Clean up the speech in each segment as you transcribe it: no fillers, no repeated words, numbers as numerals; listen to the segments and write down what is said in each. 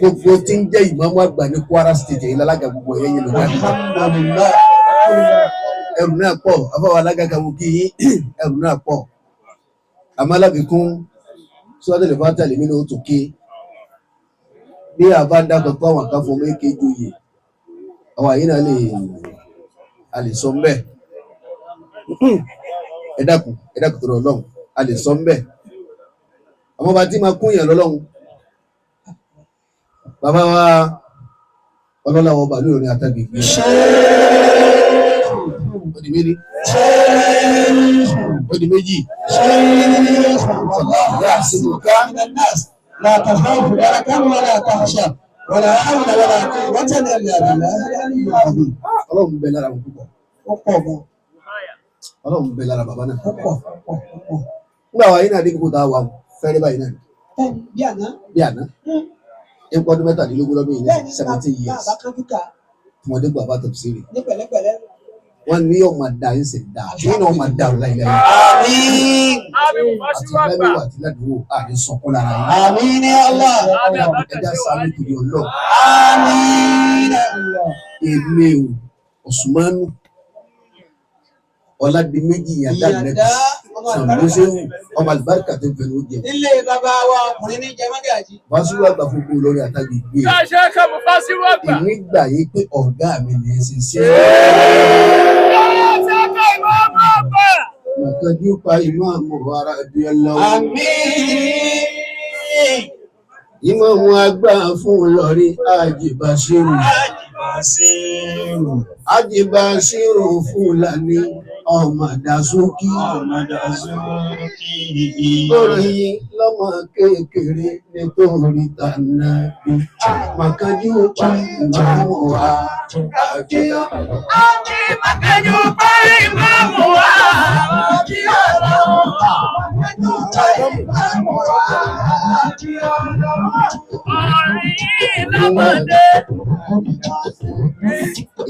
Gbogbo tí ń jẹ́ ìmáàmù àgbà ní Kwara State, èyí lálága gbogbo ẹ̀yẹ yẹn lọ́wọ́. Alhamdulillah. Ẹrù náà pọ̀, afọwọ́ alága kan kí yín, ẹrù náà pọ̀. Àmọ́ alábìkún sọ́dọ̀ lè fàtà lèmi ní ó tó ké. Bí a bá ń dákọ̀ pé àwọn kan fọmọ èké joyè, àwọn àyè náà lè a lè sọ mbẹ́. Ẹ dákun, ẹ dákun tó rọ lọ́hùn, a lè sọ mbẹ́. Àwọn bá tí máa kún yàn lọ́lọ́hùn. Bàbá wa ọlọ́lá wọn bàálù ní àtàgbègbè. Ó di méjì. Ó di méjì. يعصمك من الناس لا تخاف دركا ولا تخشى ولا حول ولا قوة إلا بالله العلي العظيم. Ọlọ́run bẹ lára wọn púpọ̀. Ó pọ̀ gan. Ọlọ́run bẹ lára bàbá náà. Ó pọ̀, ó pọ̀, ó pọ̀. Nígbà wa yín náà dé gbogbo tá a wà fẹ́rẹ́ báyìí náà. Bẹ́ẹ̀ni, bí àná. Bí àná. Ní ọdún 17 lọ́dún yìí ní 17 years. Bàbá kan dúkà. Tí wọ́n dé gbà bá tẹ̀síìrì. Ní pẹ̀lẹ́pẹ̀lẹ́. Wọ́n ní yóò máa da yín sì da. Yín náà máa da ọ̀la ilẹ̀ yìí. Àmín. Àti lábẹ́wò àti ládùúgbò àní sọkún lára yín. Àmín ya Allah. Ẹja sáré torí ọlọ́. Àmín. Èmi ò Osùmánù Ọládìméjì Yàndá Ìyàndá ọmọ àlùbáríkà. Sàmúsẹ́wù ọmọ àlùbáríkà tó ń fẹnu jẹ. Ilé bàbá wa ọkùnrin ní jẹmọ́gàjì. Wàásù àgbà fún gbogbo lórí àtàgbègbè. Èmi gbà yí pé ọ̀gá mi ní í ṣe sí. Màkàdí pa ìmáàmù ara bí ọlọ́wọ́. Àmín. Ìmáàmù àgbà fún Ìlọrin Àjìbàṣírù. Àjìbàṣírù Fúlàní ọmọ Dàsókì. Orin lọ́mọ kékeré nítorí tànàbí. Màkàdí pa ìmáàmù ara bí ọlọ́wọ́.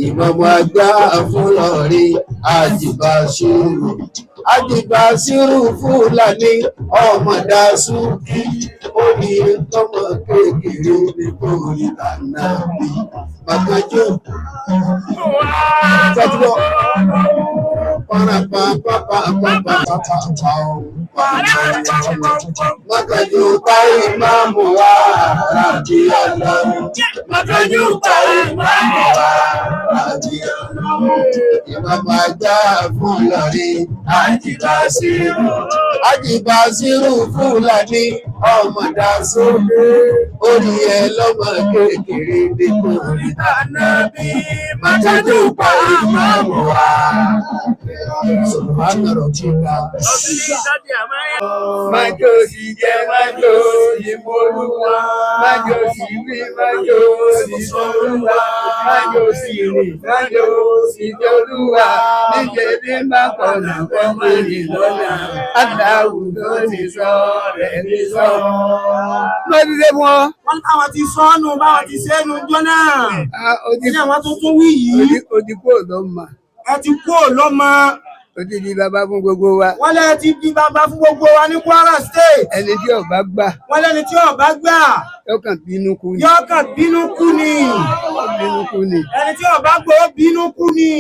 Ìmọ̀mọ̀ àgbà fúlọ̀rí Àjìbàṣírù. Àjìbàṣírù Fúlàní ọmọ Dàsúkì. Ó ní tọmọ kékeré nítorí tànàbí. Màkàjọ. Sọ́túbọ̀. Pàràpàpàpàpàpàpà. Màkàjọ pa ìmáàmù wa rájí ọlọ́run. Màkàjọ pa ìmáàmù wa rájí ọlọ́run. Ìmàmù ajá Fúlàní Àjìbàṣírù. Àjìbàṣírù Fúlàní ọmọ Dàsókè. Orí ẹ lọ́mọ kékeré nítorí tànàbí. Màkàjọ pa ìmáàmù wa. Subhana rabbika. Májò sì jẹ́ májò sì mọ́lúwa, májò sì wí, májò sì sọ́lúwa, májò sì rìn, májò sì jọlúwa, níjẹ́ bí bá kọ̀nà kọ́ máa rìn lọ́nà, aláwù tó ti sọ rẹ̀ ní sọ. Lọ́dún dé fún ọ. Wọ́n ní báwọn ti sọ́nù, báwọn ti sẹ́nu jọ náà. Ó ti Ní àwọn tuntun wí yìí. Ó ti kúrò lọ́mọ. Ẹ ti kú lọ́mọ. Ó ti di bàbá fún gbogbo wa. Wọ́n lẹ́ ti di bàbá fún gbogbo wa ní Kwara State. Ẹni tí ó bá gbà. Wọ́n lẹ́ni tí ó bá gbà. Yóò kàn bínú kú ni. Yóò kàn bínú kú ni. Yóò bínú kú ni. Ẹni tí ó bá gbọ́, ó bínú kú ni.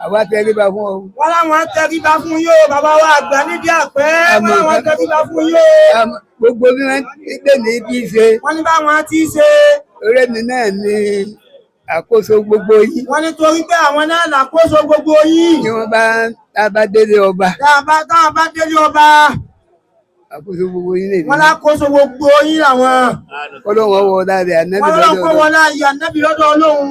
Àwa tẹríba fún ọ. Wọ́n láwọn tẹríba fún yóò, bàbá wa àgbà nídìí àpẹ́. Wọ́n láwọn tẹríba fún yóò. Gbogbo bí wọ́n ti dé ní bí ṣe. Wọ́n ní báwọn ti ṣe. Ọ̀rẹ́ mi náà ni àkóso gbogbo yín. Wọ́n ní torí pé àwọn náà làkóso gbogbo yín. Tí wọ́n bá délé ọba. Tá a bá délé ọba. Àkóso gbogbo yín lè ní. Wọ́n lákòóso gbogbo yín làwọn. Kọ́lọ́wọ́ wọ láàrin ànábì Wọ́n lọ́dọ̀ lọ́wọ́ kó wọn láàyè ànábì lọ́dọ̀ Ọlọ́run.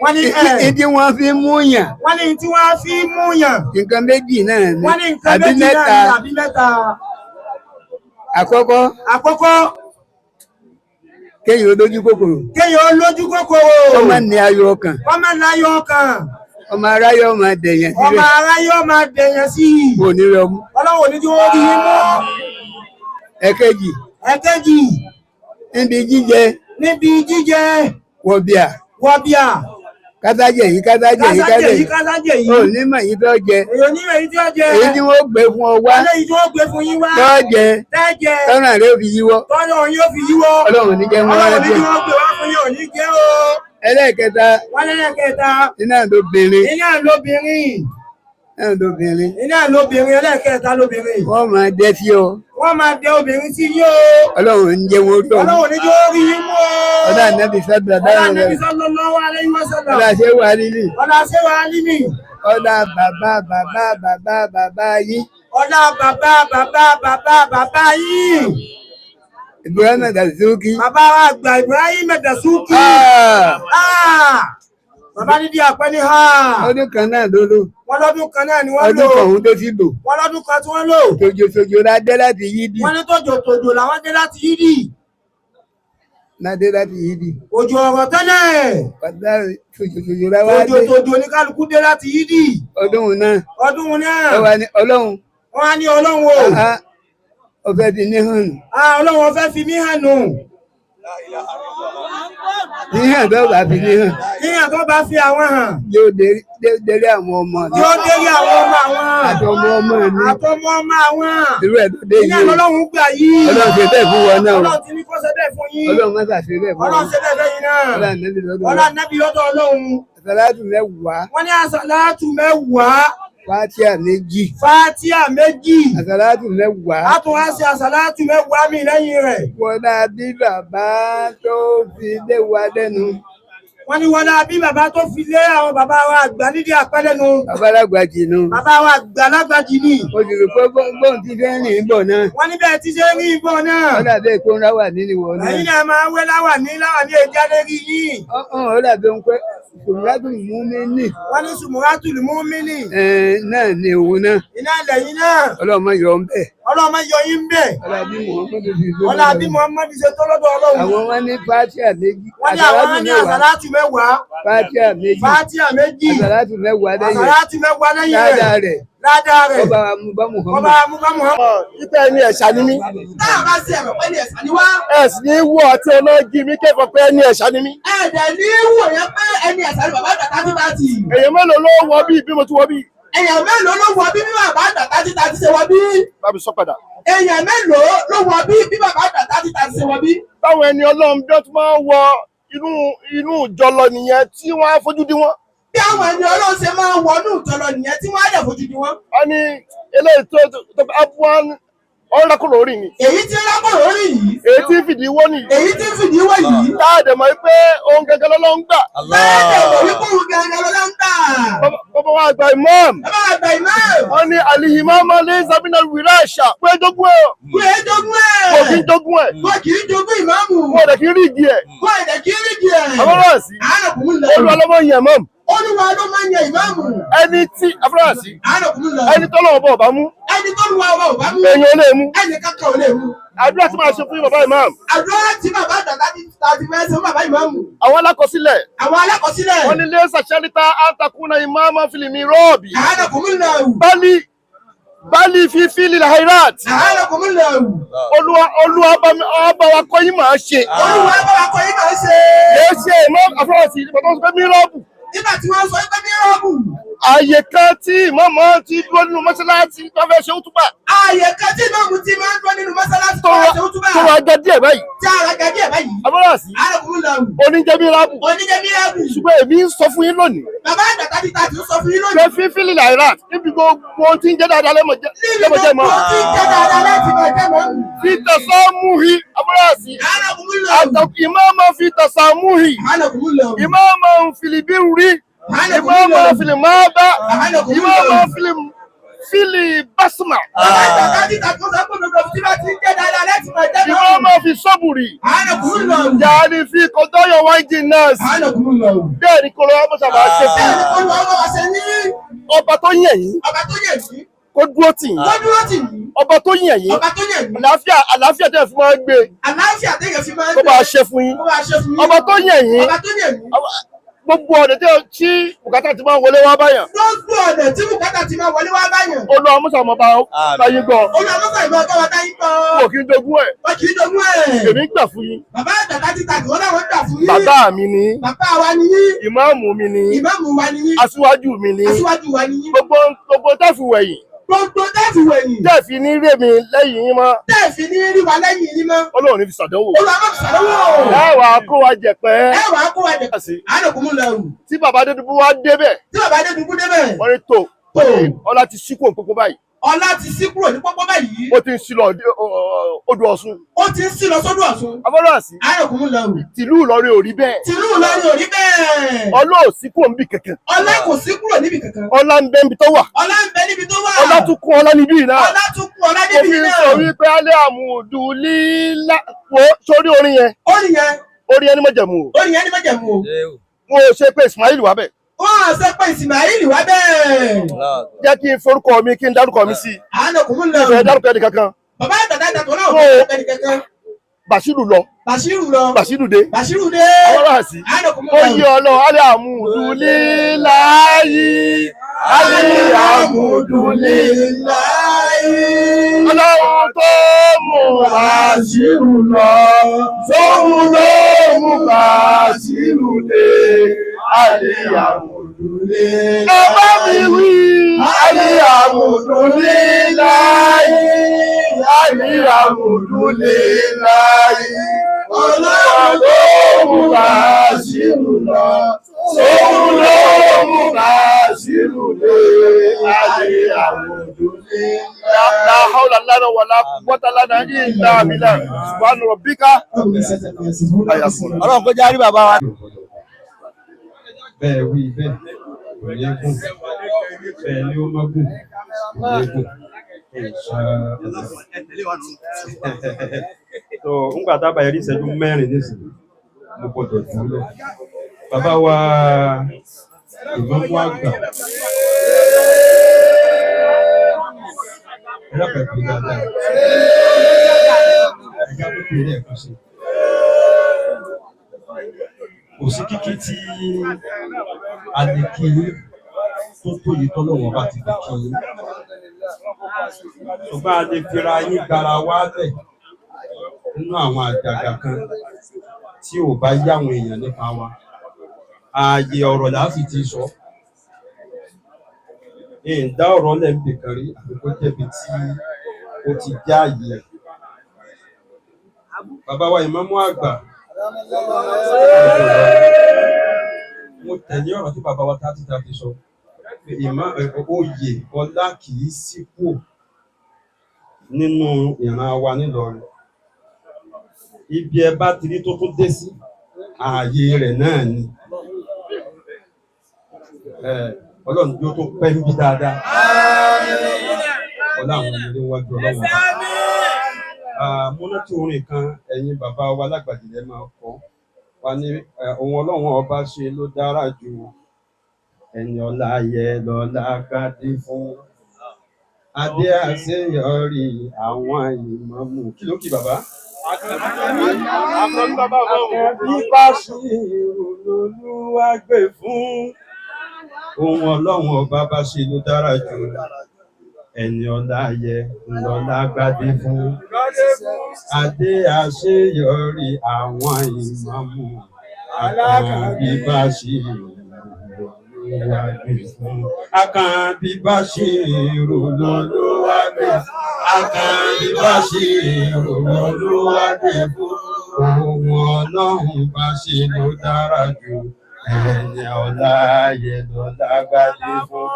Wọ́n ní ẹ̀. Ìdí wọn fi mú yàn. Wọ́n ní tí wọ́n fi mú yàn. Nǹkan méjì náà ni. Wọ́n ní nǹkan Àbí méjì náà mẹ́ta. ni àbí mẹ́ta. Àkọ́kọ́. Àkọ́kọ́. Kéèyàn olójú kòkòrò. Kéèyàn olójú kòkòrò. Kó má ní ayọ̀ ọkàn. Kó má ní ayọ̀ ọkàn. Ọmọ aráyé ọmọ dẹ̀yàn síbẹ̀. Ọmọ aráyé ọmọ dẹ̀yàn sí i. Kò ní rẹ mú. Ọlọ́run ò ní tí wọ́n rí yín mú. Ẹ̀kejì. Ẹ̀kejì. Níbi jíjẹ. Níbi jíjẹ. Wọ̀bìà. Wọ̀bìà. Kásájẹ̀ yìí, kásájẹ̀ yìí, Kásájẹ̀ yìí, kásájẹ̀ kásájẹ̀ yìí. yìí. Ò ní mọ̀ yìí tó jẹ. Èyàn ní èyí tí ó jẹ. Èyí tí wọ́n gbé fún ọ wá Eléyìí tí wọ́n gbé fún yín wá. tó jẹ Tẹ́jẹ. tọ́nà rẹ̀ ó fi yíwọ́. Tọ́lọ́ yóò fi yíwọ́. Ọlọ́run ní jẹ́ wọ́n Ọlọ́run ní rántí kí ẹ̀. wọ́n gbé wá fún yín ò ní jẹ́ o. Ẹlẹ́ẹ̀kẹta, Wọ́n lẹ́lẹ́kẹta. iná lóbìnrin, Iná lóbìnrin. iná lóbìnrin. Iná lóbìnrin ẹlẹ́ẹ̀kẹta lóbìnrin. Wọ́n máa dẹ́ sí ọ. Wọ́n máa dẹ obìnrin sí yín o. Ọlọ́run ń jẹ́ wọn rí ọ̀hún. Ọlọ́run ní jẹ́ ó rí yín mú o. Ọlá ànábì sábà Ọlá dáhùn Ànábì rẹ̀. sallallahu alaihi wasallam. Ọlá ṣé wà lílì. Ọlá ṣé wà límì. Ọlá bàbá bàbá bàbá bàbá yín. Ọlá bàbá bàbá bàbá bàbá yín. Ibrahim Dasuki. Bàbá wa àgbà Ibrahim Dasuki. Ah! Ah! Bàbá dídí àpẹ́ ní ha. Ọdún kan náà ló lò. Wọ́n lọ́dún kan náà ni wọ́n Ọdún lò. kan òun tó ti lò. Wọ́n lọ́dún kan tí wọ́n lò. Tòjòtòjò la dé láti Yídì. Wọ́n ní tòjò tòjò làwọn dé láti Yídì. La dé láti Yídì. Òjò ọ̀rọ̀ tẹ́lẹ̀. Bàbá tòjòtòjò la wá Tòjò dé. tòjò ní kálukú dé láti Yídì. Ọdún náà. Ọdún náà. Ó wá ní Ọlọ́run. Wọ́n á ní Ọlọ́run o. Ah, ọfẹ́ ti ní hàn. Ah, Ọlọ́run ó fẹ́ fi mí hàn nù. Níhàn tó bá fi ní hàn. Níyàn tó bá fi àwọn hàn. Yóò dérí àwọn ọmọ mi. Yóò dérí àwọn ọmọ àwọn. Àti ọmọ ọmọ mi. Àtọmọ ọmọ àwọn. Irú ẹ̀ tó dé Iná yìí o. lọ́lọ́run gbà yìí. Ọlọ́run ṣe bẹ́ẹ̀ fún wọn náà o. Ọlọ́run ti ní kó ṣe bẹ́ẹ̀ fún yín. Ọlọ́run má ṣàṣe bẹ́ẹ̀ fún Ọlọ́run wọn. ṣe bẹ́ẹ̀ fẹ́yìn náà. Ọlọ́run nẹ́bí lọ́dọ̀ Ọlá nẹ́bí lọ́dọ̀ Ọlọ́run. Àsàlátù 10. Wọ́n ní àsàlátù 10. Fátíà 2. Fátíà 2. Àsàlátù 10. A tún wá ṣe àsàlátù 10 mi lẹ́yìn rẹ̀. Wọlá bí bàbá tó fi lé wa lẹ́nu. Wọ́n ní wọlá bí bàbá tó fi lé àwọn bàbá wa àgbà nídìí àpẹ́lẹ́nu. Bàbá alágbàjì nu. Bàbá wa àgbà lágbàjì ni. Mo sì rò pé bóun ti fẹ́ rìn bọ̀ náà. Wọ́n ní bẹ́ẹ̀ ti ṣe ń rí ìbọn náà. Ó dàbí èkó ńlá wà nínú ìwọ náà. Ẹ̀yin náà máa ń wé láwà ní láwà ní ẹja lérí yín. Ọ̀hún ó dàbí ohun pé Sùmùràtù mú mi nì. Wọ́n ní Sùmùràtù Mùmínì. Náà ni òun náà. Iná lẹ́yìn náà. Ọlọ́run má yọ ọ́ ń bẹ̀. Ọlọ́run má yọ yín bẹ̀. Ọlá bí Muhammadu ti tó Ọlá bí Muhammadu ṣe tó lọ́dọ̀ Ọlọ́run. Àwọn wọn ní Fátíà 2. Wọ́n ní àwọn ní àsàlátù 10. Fátíà 2. Fátíà 2. Àsàlátù 10 lẹ́yìn. Àsàlátù 10 lẹ́yìn rẹ̀. Ládàá rẹ̀. Ládàá rẹ̀. Ọba wa mú bá Muhammad. Ọba wa mú bá Muhammad. Ipe ẹni ẹ̀ṣà ni mí. Táà bá sí ẹ̀rọ pé ní ẹ̀ṣà ni wá. Ẹ sì ní wọ àti ọlọ́gì mi kẹ́kọ̀ọ́ pé ẹni ẹ̀ṣà ni mí. Ẹ̀dẹ̀ ní wò yẹn pé ẹni ẹ̀ṣà ni bàbá àgbà 30. Èèyàn mélòó ló wọ bí bí mo ti wọ bí? Èèyàn mélòó ló wọ bí bí bàbá àgbà 30 ṣe wọ bí? Bá mi sọ padà. Èèyàn mélòó ló wọ bí bí bàbá àgbà 30 ṣe wọ bí? Báwọn ẹni Ọlọ́run bí wọ́n ti máa ń wọ inú ìjọ lọ nìyẹn tí wọ́n á fojú dí wọn. Bí àwọn ẹni Ọlọ́run ṣe máa ń wọnú ìjọ lọ nìyẹn tí wọ́n á dẹ̀ fojú di wọn. Wọ́n ní eléyìí tó tó abuwan ọ̀rẹ́kùnrin orí ni. Èyí tí ń rákòrò rí yìí. Èyí tí ń fìdí wọ́ nìyí. Èyí tí ń fìdí wọ́ yìí. Tá a dẹ̀ mọ̀ pé ohun gẹ́gẹ́ lọ́lọ́ ń gbà. Táàdẹ̀ mọ̀ wípé òun gẹ́gẹ́ lọ́lọ́ ń gbà. Bàbá wa àgbà imam. Bàbá wa àgbà imam. Wọ́n ní alihimama lè sábìnà wìrà àṣà pé jogún ẹ̀. Pé jogún ẹ̀. Kò kí ń jogún ẹ̀. Kò kì í jogún ìmáàmù. Wọ́n dẹ̀ kí ń rí igi ẹ̀. Kò dẹ̀ kí ń rí igi ẹ̀. Àbọ̀rọ̀sí. Àárọ̀kùnrin lọ. Olúwa ló máa ń yan imam. Olúwa ló máa ń yan ìmáàmù. Ẹni tí àfúrásì. Àárọ̀kùnrin lọ. Ẹni tọ́lọ́wọ́ bọ̀ bá mú. Ẹni tó lu ọba ò bá mú. Èèyàn ò lè mú. Ẹni kankan ò lè mú. Àdúrà tí màá ṣe fún bàbá imam. Àdúrà tí bàbá àgbà láti fẹ́ ṣe fún bàbá ìmáàmù. Àwọn alákọsílẹ̀. Àwọn alákọsílẹ̀. Wọ́n ní lẹ́sà ṣẹ́lítà àǹtakùnà ìmáàmà fìlìmì rọ́ọ̀bì. Àárọ̀kùnrin lọ. Bali bali fífi lílà hairat. Àárọ̀kùnrin lọ. Olúwa Olúwa bá wa kọ́ yín máa ṣe. Olúwa bá wa kọ́ yín máa ṣe. Kì í ṣe imam àfúrásì ìgbà tó ń sọ pé mírọ́ọ̀bù. Nígbà tí wọ́n sọ pé mírọ́ọ̀bù. Ààyè kan tí ìmáàmù ti dúró nínú mọ́ṣáláṣí tó fẹ́ ṣe útúbà. Ààyè kan tí ìmáàmù ti máa ń dúró nínú mọ́ṣáláṣí tó fẹ́ ṣe útúbà. Tó ra ga díẹ̀ báyìí. Tí ara ga díẹ̀ báyìí. Àfúrásì. Àárọ̀kùnrin lọ. Oníjẹ́ mírọ́ọ̀bù. Oníjẹ́ mírọ́ọ̀bù. Ṣùgbọ́n èmi ń sọ fún yín lónìí. Bàbá àgbà 30 ń sọ fún yín lónìí. Pé fífi lílà hairat níbi gbogbo ohun tí ń jẹ́ dáadáa lẹ́mọ̀ jẹ́ Níbi gbogbo ohun tí ń jẹ́ dáadáa láti máa jẹ́ mọ́. Fi tàsámúhì àfúrásì. Àárọ̀kùnrin lọ. Ìmáàmù fi tàsámúhì. Àárọ̀kùnrin lọ. Ìmáàmù fìlìbírí. Ìmáàmù fìlìmáàbá. Ìmáàmù fìlì básùmà. Bàbá àgbà 30 ń sọ pé gbogbo tí bá ti ń jẹ́ dáadáa láti máa jẹ́ mọ́. Ìmáàmù fi sọ́bùrì. Àárọ̀kùnrin lọ. Yàrá fi kọjọ́yọ̀ wájú nọ́ọ̀sì. Àárọ̀kùnrin lọ. Bẹ́ẹ̀ ni kò lọ́wọ́ mọ́sàbà ṣe fún. Bẹ́ẹ̀ ni kò lọ́wọ́ wá ṣe ní. Ọba tó yàn yín. Ọba tó yàn yín. Kó dúró tì yín. Kó dúró tì yín. Ọba tó yàn yín. Ọba tó yàn yín. Àlàáfíà àlàáfíà tẹ̀ fi máa ń gbé. Àlàáfíà tẹ̀yẹ̀ fi máa ń gbé. Kó bá a ṣe fún yín. Kó bá a ṣe fún yín. Ọba tó yàn yín. Ọba tó yàn yín. Gbogbo ọ̀nà tí bùkátà ti máa ń wọlé wá báyàn. Gbogbo ọ̀nà tí bùkátà ti máa wọlé wá báyàn. Olúwa Musa mọ̀ bá báyìí gbọ́. Olúwa Musa ìmọ̀ ọgọ́ wa táyé gbọ́. Mo kì í jogún ẹ̀. Wọ́n kì í jogún ẹ̀. Èmi gbà fún yín. Bàbá àgbàdá ti tàgé wọn láwọn gbà fún yín. Bàbá mi ni. Bàbá wa ni yín. Ìmáàmù mi ni. Ìmáàmù wa ni yín. Aṣíwájú mi ni. Aṣíwájú wa ni yín. Gbogbo gbogbo tẹ́fù wẹ̀yìn. Gbogbo tẹ́ẹ̀fì wẹ̀yìn. Tẹ́ẹ̀fì ní rí mi lẹ́yìn yín mọ́. Tẹ́ẹ̀fì ní rí wa lẹ́yìn yín mọ́. Ọlọ́run ní fi ṣàdánwò. Olúwa má fi ṣàdánwò. Ẹ wàá kó wa jẹ̀pẹ́. Ẹ wàá kó wa jẹ̀pẹ́. Àlòkùnmú lẹ́rù. Tí bàbá Adédùbú wá débẹ̀. Tí bàbá Adédùbú débẹ̀. Wọ́n ní tó. Ọlá ti ṣí kúrò pópó báyìí. Ọlá ti ṣí kúrò ní pópó báyìí. Ó ti ń ṣí lọ odò Ọ̀ṣun. Ó ti ń ṣí lọ sódò Ọ̀ṣun. Afọlọ́àsí. Àlòkùnmú lẹ́rù. Tìlú Ìlọrin ò rí bẹ́ẹ̀. Tìlú Ìlọrin ò rí bẹ́ẹ̀. Ọlá ò sí kúrò níbi kankan. Ọlá kò sí kúrò níbi kankan. Ọlá ń bẹ níbi tó wà. Ọlá ń bẹ níbi tó wà. Ọlá tún kún ọlá níbí náà. Ọlá tún kún ọlá níbí náà. Mo fi sọ wípé alẹ́ àmùdù lílá wo sórí orin yẹn. Orin yẹn. Orin yẹn ni májẹ̀mú o. Orin yẹn ni májẹ̀mú o. Mo ṣe pé Ismail wà bẹ́ẹ̀. Wọ́n á ṣe pé Ismail wá bẹ́ẹ̀. Jẹ́ kí n forúkọ mi kí n dárúkọ mi sí. Àánàkùnmú lọ. Ìfẹ́ dárúkọ ẹnì kankan. Bàbá àgbàdá dàtọ̀ náà kò dárúkọ ẹnì kankan. Bàṣírù lọ. Bàṣírù lọ. Bàṣírù dé. Bàṣírù dé. Ọlọ́run àsí. Àánàkùnmú lọ. Ó yí ọlọ́ alẹ́ àmùdù líláyé. Alẹ́ àmùdù líláyé. Ọlọ́run tó mú Bàṣírù lọ. Sóhun ló mú Bàṣírù dé. Alẹ́ àmùdù líláyé. Ẹ bá mi wí. Alẹ́ àmùdù líláyé. Alẹ́ àmùdù líláyé. Ọlọ́run ló mú Bàṣírù lọ. Sóhun ló mú Bàṣírù dé. Alẹ́ àmùdù líláyé. La hawla lana wala quwwata lana illa billah. Subhana rabbika. Ọlọ́run kó járí bàbá wa. Bẹ́ẹ̀ wí bẹ́ẹ̀ kò ní gùn, bẹ́ẹ̀ ni ó má gùn kò ní gùn. So ńgbà tá a bá yẹrí ìṣẹ́jú mẹ́rin nísìnyí, mo gbọ́dọ̀ jù ú lọ. Bàbá wa ìmọ̀mú àgbà. Ẹ dábàá ìpè dáadáa. Ẹ̀ka tó pè é lẹ́ẹ̀kan sí. Kò sí kíkí tí a lè kí yín tó tó yìí tọ́lọ́wọ́n bá ti fi kí yín. Ṣùgbọ́n a lè fira yín gbara wálẹ̀ nínú àwọn àjàgà kan tí ò bá yáwọn èèyàn nípa wa. Ààyè ọ̀rọ̀ là á sì ti sọ. Ìdá ọ̀rọ̀ lẹ̀ ń bì kan rí àfi kó jẹ́bi tí ó ti já àyè ẹ̀. Bàbá wa ìmáàmù àgbà. Mo tẹ̀lé ọ̀rọ̀ tí bàbá wa tààtì tààtì sọ. Ìmọ̀ oyè ọlá kì í sí kúò nínú ìran wa nílọrin. Ibi ẹ bá ti rí tó tún dé sí, ààyè rẹ̀ náà ni. Ọlọ́run yóò tó pẹ́ ń bí dáadáa. Ọlá àwọn ọmọdé wájú Ọlọ́run ọba. Mo rántí orin kan ẹ̀yin bàbá wa lágbàdìlẹ̀ máa kọ́. Wa ní ohun Ọlọ́run ọba ṣe ló dára jù. Ẹni ọlá yẹ lọ́lá gbádé fún. Adé àṣeyọrí àwọn ìmáàmù. Kí ló kí bàbá? Bí Bàṣírù lolúwa gbé fún. Ohun Ọlọ́run ọba bá ṣe ló dára jù. Ẹni ọlá yẹ lọ́lá gbádé fún. Adé àṣeyọrí àwọn ìmáàmù. Àkànbí Bàṣírù lolúwa gbé fún. Àkànbí Bàṣírù lolúwa gbé fún. Àkànbí Bàṣírù lolúwa gbé fún. Ohun Ọlọ́run bá ṣe ló dára jù. Ẹni ọlá yẹ lọ́lá gbádé fún.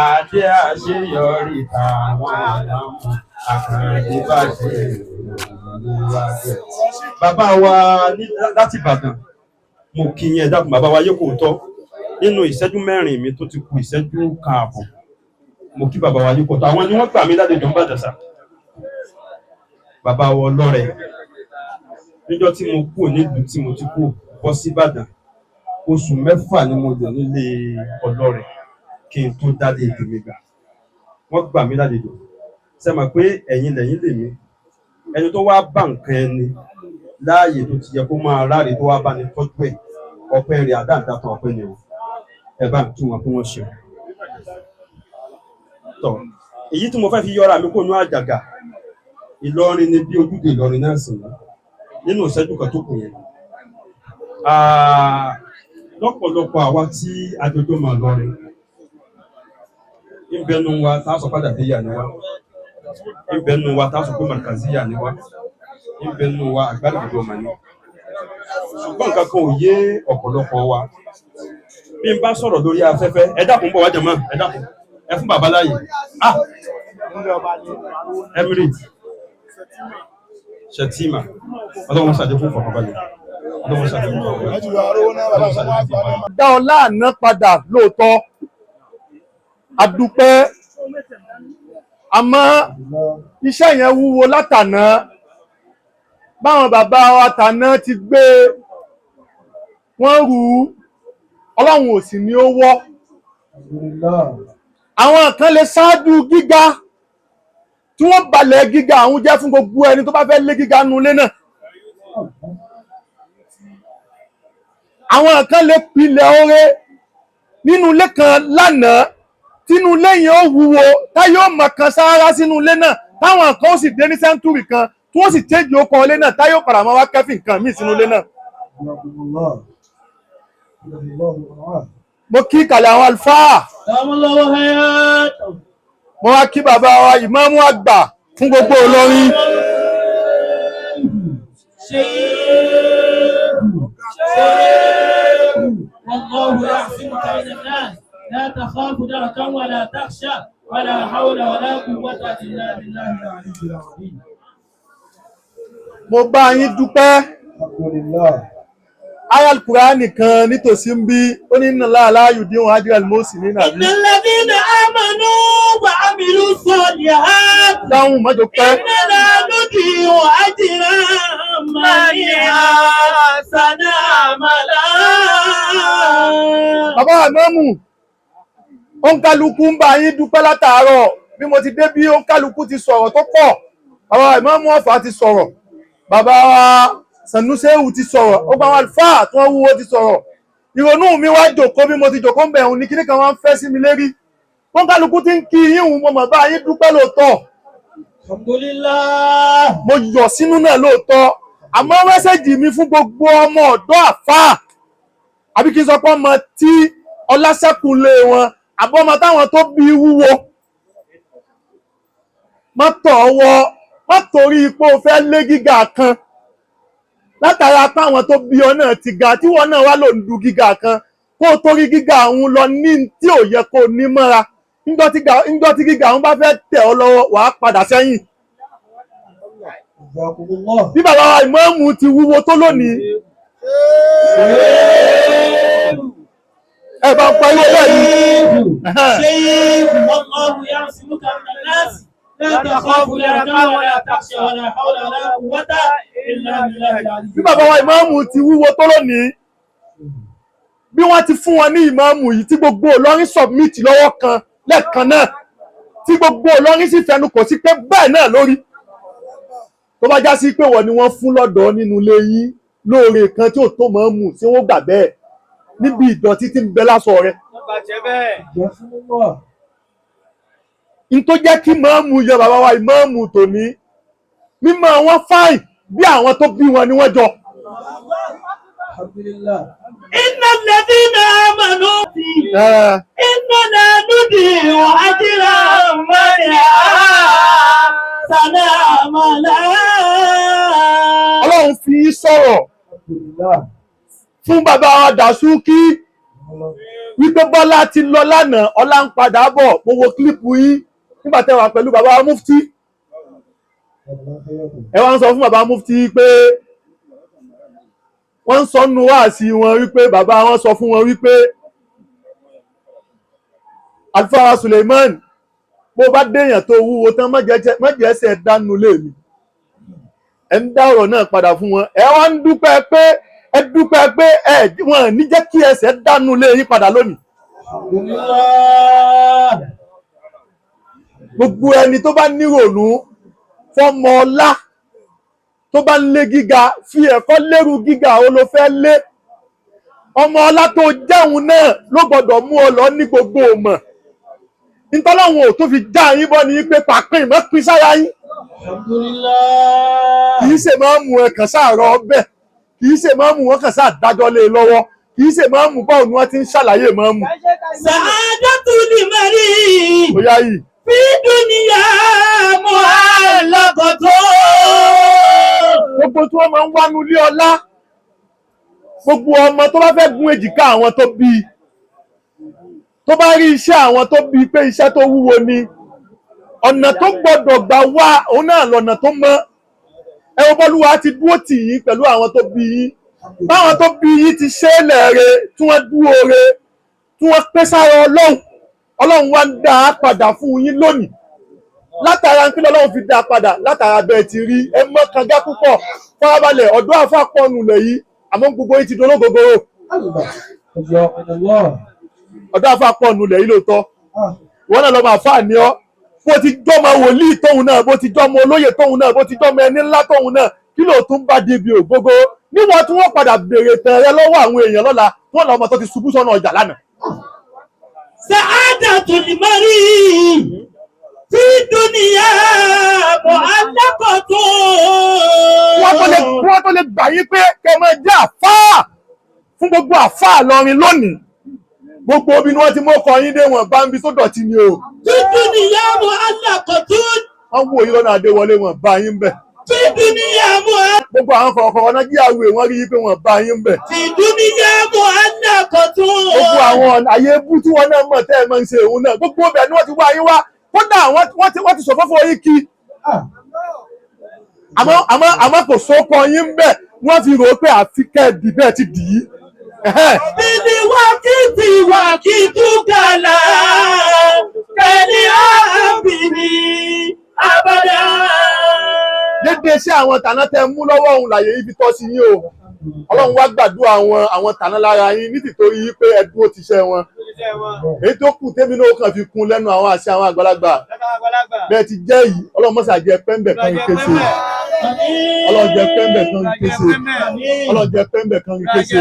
Adé àṣeyọrí táwọn ìmáàmù. Àkànbí Bàṣírù lolúwa gbé fún. Bàbá wa láti Ìbàdàn, mo kí yín, ẹ dákun bàbá wa yóò kò tọ́. Nínú ìṣẹ́jú mẹ́rin mi tó ti kù ìṣẹ́jú kan ààbọ̀, mo kí bàbá wa yóò kò tọ́. Àwọn ni wọ́n gbà mí lálejò ń Ìbàdàn sà. Bàbá wa ọlọ́rẹ̀. Níjọ́ tí mo kúrò nílùú tí mo ti kú bọ́ sí Ìbàdàn, oṣù mẹ́fà ni mo lò nílé ọlọ́rẹ̀ kí n tó dálé tèmi gbà. Wọ́n gbà mí lálejò. Ṣé mọ̀ pé ẹ̀yin lẹ́yìn lèmi? Ẹni tó wá bá nǹkan ẹni láàyè tó ti yẹ kó máa ráre tó wá bá ní tọ́jú ẹ̀. Ọpẹ́ rẹ̀ àdáǹdàtàn ọpẹ́ ni o. Ẹ bá ń kí wọn kí wọ́n ṣe. Tọ́ èyí tí mo fẹ́ fi yọra mi kó nú àjàgà Ìlọrin ni bí ojúde Ìlọrin náà sì ní nínú ìṣẹ́jú kan tó kù yẹn. Lọ́pọ̀lọpọ̀ àwa tí àjọjọ́ máa lọrin ìbẹnu wa tá a sọ padà bí yà ni wa, ìbẹnu wa tá a sọ pé markaziya ni wa, ìbẹnu wa àgbàlagbà ọmọ ni. Ṣùgbọ́n nǹkan kan ò yé ọ̀pọ̀lọpọ̀ wa. Bí n bá sọ̀rọ̀ lórí afẹ́fẹ́, ẹ dákun bọ̀ wá jẹ̀mọ́, ẹ dákun, ẹ fún bàbá láàyè. Emirate Shettima, ọlọ́run ṣàdékùn fọkànbalẹ̀, ọlọ́run ṣàdékùn fọkànbalẹ̀, ọlọ́run ṣàdékùn fọkànbalẹ̀. Dá ọlá àná padà lóòótọ́, adúpẹ́, àmọ́ iṣẹ́ yẹn wúwo látàná. Báwọn bàbá wa tàná ti gbé wọ́n rú, ọlọ́run ò sì ní ó wọ́. Àwọn kan lè ṣáájú gíga tí wọ́n balẹ̀ gíga àwọn jẹ́ fún gbogbo ẹni tó bá fẹ́ lé gíga nu ilé náà. Àwọn kan lè pilẹ̀ oore nínú ilé kan lánàá tínú ilé yẹn ó wúwo táyé ó mọ̀ kan sáárá sínú ilé náà, táwọn kan ó sì dé ní sẹ́ńtúrì kan tí wọ́n sì chéjì ó kọ ilé náà, táyé ó padà máa wá kẹ́fì nǹkan míì sínú ilé náà. Mo kí ìkàlẹ̀ àwọn àlùfáà, mo wá kí bàbá wa ìmáàmù àgbà fún gbogbo Ìlọrin. والله يعصمك من الناس لا تخاف دركا ولا تخشى ولا حول ولا قوة إلا بالله العلي العظيم. Mo bá yín dúpẹ́. Ayal Kùránì kan nítòsí ń bí ó ní nà láàláyù dín wọn ájú àlùmọ́sì nínú àbí. إن الذين آمنوا وعملوا الصالحات Dáhùn mọ́jọ pẹ́. إننا نضيع أجر من أحسن عملا. Bàbá àmọ́mù, òǹkálukú ń bá yín dúpẹ́ látàárọ̀. Bí mo ti dé bí òǹkálukú ti sọ̀rọ̀ tó pọ̀. Bàbá ìmáàmù Ọ̀fà ti sọ̀rọ̀. Bàbá Sànúṣẹ́hù ti sọ̀rọ̀. Ó gba àwọn àlùfáà tí wọ́n wúwo ti sọ̀rọ̀. Ìrònú mi wá jòkó bí mo ti jòkó ń bẹ̀ òun ní kíní kan wá ń fẹ́ sí mi lérí. Òǹkálukú ti ń kí yín òun, mo mọ̀ bá yín dúpẹ́ lóòótọ́. Alhamdulillah. Mo yọ̀ sínú náà lóòótọ́. Àmọ́ mẹ́sẹ̀jì mi fún gbogbo ọmọ ọ̀dọ́ àfáà, àbí kí n sọ pé ọmọ tí ọlásẹ́kùnlé wọn, àbọ́mọ táwọn tó bí wúwo, má tọ̀ ọwọ́, má torí ipò fẹ́ lé gíga kan látara páwọn tó bí ọ náà ti ga, tí wọn náà wá lò ń du gíga kan, kó o torí gíga òun lọ ní tí ò yẹ kó o ní mọ́ra. Ńjọ́ tí gíga òun bá fẹ́ tẹ̀ ọ́ lọ́wọ́, wàá padà sẹ́yìn. Bí bàbá wa ìmáàmù ti wúwo tó lónìí, ẹ bá ń pariwo bẹ́ẹ̀ ni. والله يعصمك من الناس لا تخاف دركا ولا تخشى ولا حول ولا قوة إلا بالله العلي. Bí bàbá wa ìmáàmù ti wúwo tó lónìí, bí wọ́n ti fún wọn ní ìmáàmù yìí tí gbogbo Ìlọrin submit lọ́wọ́ kan lẹ́ẹ̀kan náà, tí gbogbo Ìlọrin sì fẹnu kò sí pé bẹ́ẹ̀ náà lórí. Tó bá já sí pé wọ́n ni wọ́n fún lọ́dọ̀ nínú ilé yín lóore kan tí ò tó mọ̀ọ́mù tí wọ́n gbà bẹ́ẹ̀ níbi ìdọ̀tí tí ń bẹ lásọ rẹ̀. N tó jẹ́ kí mọ̀ọ́mù yọ bàbá wa ìmáàmù tòní, mímọ́ wọn fáìn bí àwọn tó bí wọn ni wọ́n jọ. إن الذين آمنوا إننا نضيع أجر من أحسن عملا. Ọlọ́run fi í sọ̀rọ̀ fún bàbá wa Dàsúkí wípé Bọ́lá ti lọ lánàá, ọlá ń padà bọ̀. Mo wo kílípù yín nígbà tẹ́ wà pẹ̀lú bàbá wa Mufti. Ẹ wá ń sọ fún bàbá Mufti pé wọ́n ń sọ nínú wáàsí wọn wípé bàbá wọn sọ fún wọn wípé Àlùfáà Suleiman, bó bá déèyàn tó wúwo tán, má jẹ́ ẹsẹ̀ dánú lé mi. Ẹ ń dá ọ̀rọ̀ náà padà fún wọn. Ẹ wá ń dúpẹ́ pé ẹ dúpẹ́ pé ẹ wọn ní jẹ́ kí ẹsẹ̀ dánú lé yín padà lónìí. Gbogbo ẹni tó bá nírònú fọmọ ọlá tó bá ń lé gíga, fi ẹ̀kọ́ lérú gíga ó ló fẹ́ lé. Ọmọ ọlá tó jẹun náà ló gbọ́dọ̀ mú ọ lọ ní gbogbo ọmọ. Ntọ́láwọn ò tó fi já yín bọ́ ni pé pàpín ìmọ̀ pín sára yín. Alhamdulillah. Kì í ṣe máa ń mú ẹ kàn sáàrọ̀ ọbẹ̀, kì í ṣe máa ń mú wọn kàn sáà dájọ́ lé e lọ́wọ́, kì í ṣe máa ń mú báwo ni wọ́n ti ń ṣàlàyé máa ń mú. Sa'adatul mari Ó yá yìí. fi dunya mu'allaqatun. Gbogbo tí wọ́n máa ń wánú ilé ọlá, gbogbo ọmọ tó bá fẹ́ gún èjìká àwọn tó bí i, tó bá rí iṣẹ́ àwọn tó bí i pé iṣẹ́ tó wúwo ni, ọ̀nà tó gbọ́dọ̀ gbà wá òun náà lọ́nà tó mọ́. Ẹ wo bọ́lúwa ti dúró tì yín pẹ̀lú àwọn tó bí yín, báwọn tó bí yín ti ṣe é lẹ́ẹ̀re, tí wọ́n dúró re, tí wọ́n pé sára Ọlọ́run. Ọlọ́run wá ń dá a padà fún yín lónìí. Látara kí lọ́lọ́run fi dá a padà, látara bẹ́ẹ̀ ti rí ẹ mọ́ kanga púpọ̀. Farabalẹ̀, ọ̀dọ́ àfàpọ̀nù lẹ̀ yìí, àmọ́ gbogbo yín ti dológogoro. Ọ̀dọ́ àfàpọ̀nù lẹ̀ yìí lóòótọ́, ìwọ náà lọ́mọ àfáà ni ọ́. Bó ti jọ́mọ wòlíì tóun náà, bó ti jọ́mọ olóyè tóun náà, bó ti jọ́mọ ẹni ńlá tóun náà, kí ló tún bá débi ògógó níwọ̀n tí wọ́n padà béèrè tàn rẹ lọ́wọ́ àwọn èèyàn lọ́la tí wọ́n lọ́mọ tó ti ṣubú sọ́nà ọjà lánàá. Sa'adatul mari fi dunya mu'allaqatun. Wọ́n tó lè gbà yín pé kẹ́ máa jẹ́ àfáà fún gbogbo àfáà lọrin lónìí, gbogbo obìnrin wọn ti mọ́ ọkọ̀ yín dé wọn bá ń bi tó dọ̀tí ni o. Fi dunya mu'allaqatun. Wọ́n wò yín lọ́nà Adéwọlé, wọn bá yín bẹ̀. Fi dunya mu'allaqatun. Gbogbo àwọn kọ̀ọ̀kan náà jíyàwó wọn rí i pé wọn bá yín bẹ̀. Fi dunya mu'allaqatun. Gbogbo àwọn àyè ebú tí wọn náà mọ̀ tẹ́ ẹ máa ń ṣe òun náà, gbogbo ibẹ̀ ni wọ́n ti wá yín wá. Kódà wọ́n ti sọ̀fọ́fọ́ yín kí, àmọ́ kò sóko yín bẹ̀, wọ́n fi rò ó pé àfi kẹ́ ẹ dì bẹ́ẹ̀ ti dì í. Bíbí wákìtì wákìtú kàlà kẹ́ni àbìní abàdà. Dédé iṣẹ́ àwọn tàná tẹ mú lọ́wọ́ òun làyè yìí fi tọ́ sí yín o. Ọlọ́run wá gbàdúrà àwọn tàná lára yín ní tìtorí yín pé ẹ dúró ti iṣẹ́ wọn. Èyí tó kù tèmi náà kàn fi kún lẹ́nu àwọn àṣẹ àwọn àgbàlagbà bẹ́ẹ̀ ti jẹ́ yìí, Ọlọ́run mọ́sà jẹ́ pẹ́ńbẹ̀ kan kése. Ọlọ́run jẹ́ pẹ́ńbẹ̀ kan kése. Ọlọ́run jẹ́ pẹ́ńbẹ̀ kan kése.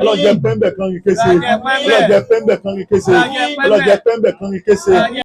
Ọlọ́run jẹ́ pẹ́ńbẹ̀ kan kése. Ọlọ́run jẹ́ pẹ́ńbẹ̀ kan kése. Ọlọ́run jẹ́ pẹ́ńbẹ̀ kan kése.